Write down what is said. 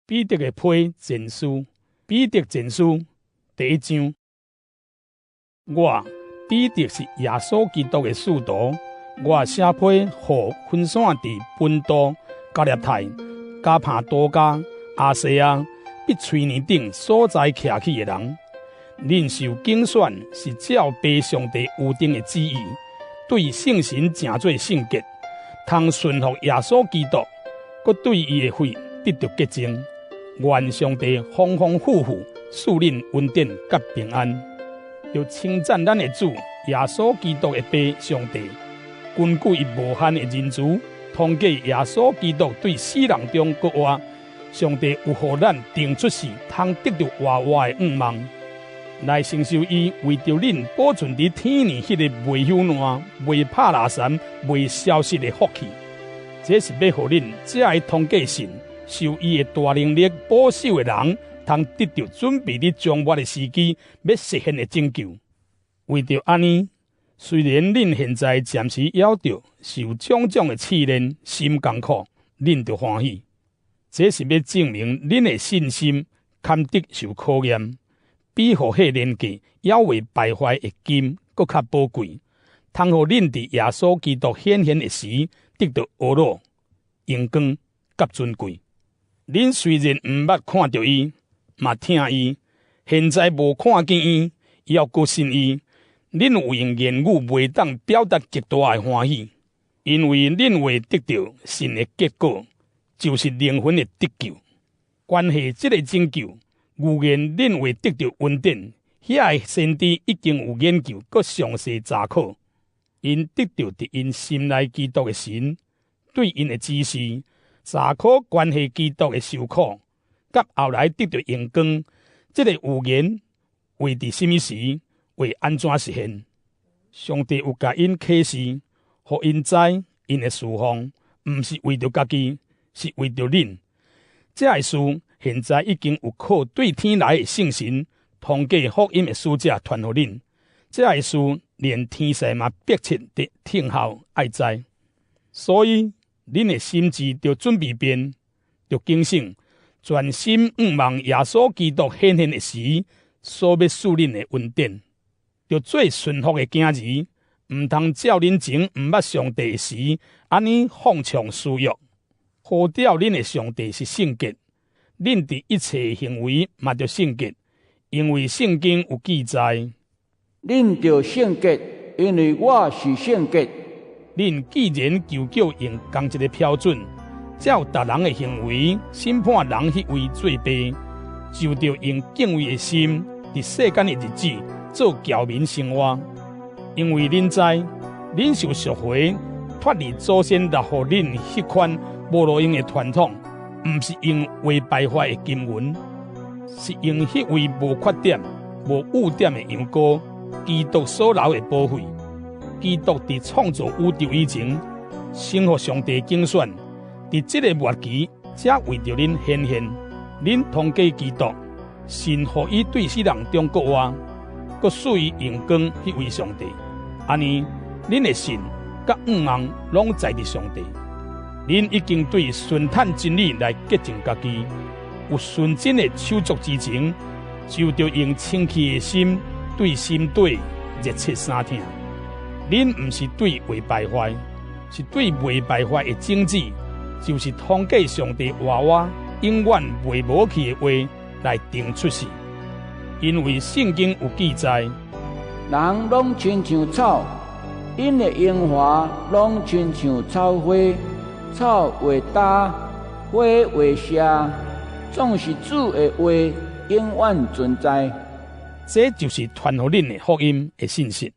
彼得的批前書，彼得前書第一章。我彼得是耶穌基督的使徒，我寫批予分散佇本都、加拉太、加帕多家、亞細亞、庇推尼等所在徛起的人。恁受揀選是照父上帝預定的旨意，對聖神成做聖潔，通順服耶穌基督，閣對伊的血得著潔淨。願上帝豐豐富富賜恁恩典佮平安，著稱讚咱的主耶穌基督的父上帝，根據伊無限的仁慈，通過耶穌基督對死人中復活，上帝有予咱定出世，通得著活活的向望，來承受伊為著恁保存佇天裡彼个袂朽爛、袂拍垃圾、袂消失的福氣。這是欲予恁這个通過信，受伊的大能力保守的人，通得著準備佇終末的時機欲實現的拯救。為著按呢，雖然恁現在暫時猶著受種種的試煉，心艱苦，恁著歡喜。這是欲證明恁的信心堪得受考驗，比予火煉過猶未敗壞的金閣較寶貴，通予恁佇耶穌基督顯現的時，得著呵咾、榮光佮尊貴。恁雖然毋捌看著伊，嘛疼伊，現在無看見伊，猶閣信伊，恁有用言語袂當表達極大的歡喜，因為恁會得著信的結果，就是靈魂的得救。關係這个拯救，預言恁會得著恩典，遐个先知已經有研究，閣詳細查考，𪜶得著佇𪜶心內基督的神對𪜶的指示。查考關係基督的受苦，佮後來得著榮光，這个預言會佇啥物時，會按怎實現？上帝有共𪜶啟示，予𪜶知𪜶的事奉，毋是為著家己，是為著恁。這个事現在已經有靠對天來的聖神，通過福音的使者傳予恁。這个事連天使嘛迫切佇等候愛知，所以，恁的心志著準備便，著警醒，專心向望耶穌基督顯現的時，所欲賜恁的恩典，著做順服的囝兒，毋通照恁前毋捌上帝的時，按呢放縱私欲。呼召恁的上帝是聖潔，恁佇一切行為嘛著聖潔，因為聖經有記載：恁著聖潔，因為我是聖潔。恁既然求叫用仝一个標準，照逐人的行為審判人彼位做爸，就著用敬畏的心，佇世間的日子做僑民生活。因為恁知，恁受贖回，脫離祖先留予恁彼款無路用的傳統，毋是用會敗壞的金銀，是用彼位無缺點、無污點的羊羔，基督所流的寶血。基督佇創造宇宙以前，先予上帝揀選，佇這个末期，才為著恁顯現。恁通過基督，神予伊對死人中復活，閣賜伊榮光，彼位上帝。按呢，恁的信佮向望攏在佇上帝。恁已經對純坦真理來潔淨家己，有純真的手足之情，就著用清氣的心對心底熱切相疼。恁毋是對會敗壞，是對袂敗壞的種子，就是通過上帝活活、永遠袂無去的話來定出世。因為聖經有記載，人攏親像草，𪜶的榮華攏親像草花，草會焦，花會謝，總是主的話永遠存在。這就是傳予恁的福音的信息。